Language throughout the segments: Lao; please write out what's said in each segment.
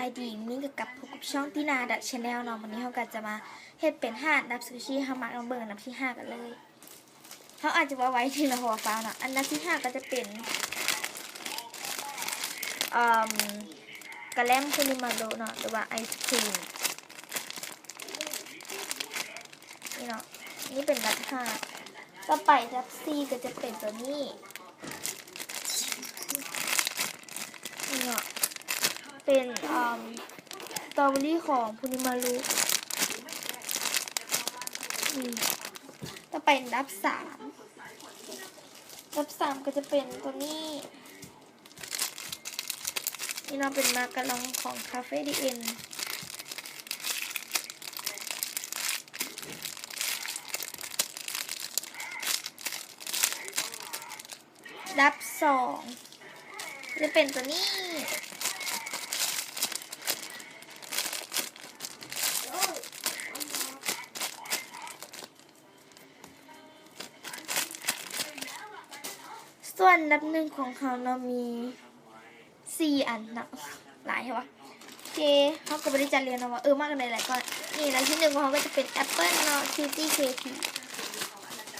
ສະບາຍດີ ມື້ນີ້ກໍກັບພົບກັບຊ່ອງຕີນາດັດແຊນແນວເນາະ. ມື້ນີ້ເຮົາກໍຈະມາເຮັດເປັນຫ້າອັນດັບສຸຊີ ເຮົາມາເບິ່ງອັນດັບທີຫ້າກັນເລີຍ. ເຮົາອາດຈະເວົ້າໄວໜຶ່ງນະ ເພາະວ່າຟ້າວເນາະ. ອັນດັບທີຫ້າກໍຈະເປັນ ເອີ່ມ ກະແລັມຄູນິມາໂລເນາະ ຫຼືວ່າໄອສະຄຣີມນີ້ເນາະ. ນີ້ເປັນດັບຫ້າ. ຕໍ່ໄປດັບສີ່ກໍຈະເປັນຕົວນີ້ ນີ້ເນາະ ເປັນ ເອີ່ມ ສະຕໍເບີຣີຂອງຄູນິມາລຸ. ອືມ ຕໍ່ໄປອັນດັບສາມ ອັນດັບສາມກໍຈະເປັນຕົວນີ້ ນີ້ເນາະ ເປັນມາກາລອງຂອງຄາເຟດີເອັນ. ດັບສອງ ຈະເປັນຕົວນີ້ ສ່ວນອັນດັບໜຶ່ງຂອງເຮົາເນາະ ມີສີ່ອັນເນາະ ຫຼາຍແທ້ວະ. ໂອເຄ ເຮົາກໍບໍ່ໄດ້ຈັດລຽງເນາະວ່າ ເອີ ມັກອັນໃດຫຼາຍກ່ອນ. ນີ້ ອັນທີໜຶ່ງຂອງເຮົາກໍຈະເປັນແອັບເປິນເນາະ ຄິວຈີ ເຄພີ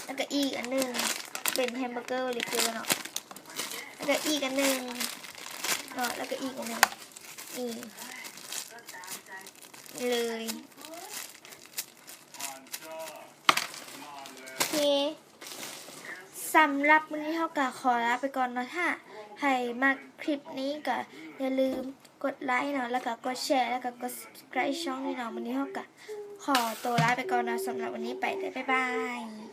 ແລ້ວກໍອີກອັນໜຶ່ງເປັນແຮມເບີເກີເລັກເກີເນາະ ແລ້ວກໍອີກອັນໜຶ່ງເນາະ ແລ້ວກໍອີກອັນໜຶ່ງ ນີ້ເລີຍ. ໂອເຄ ສຳລັບມື້ນີ້ເຮົາກໍຂໍລາໄປກ່ອນເນາະ. ຖ້າໃຜມັກຄລິບນີ້ກໍຢ່າລືມກົດໄລເນາະ ແລ້ວກໍກົດແຊ ແລ້ວກໍກົດຊັບສະໄຄຣບຊ່ອງນີ້ເນາະ. ມື້ນີ້ເຮົາກໍຂໍໂຕລາໄປກ່ອນເນາະ. ສຳລັບມື້ນີ້ໄປແລ້ວ ບາຍບາຍ.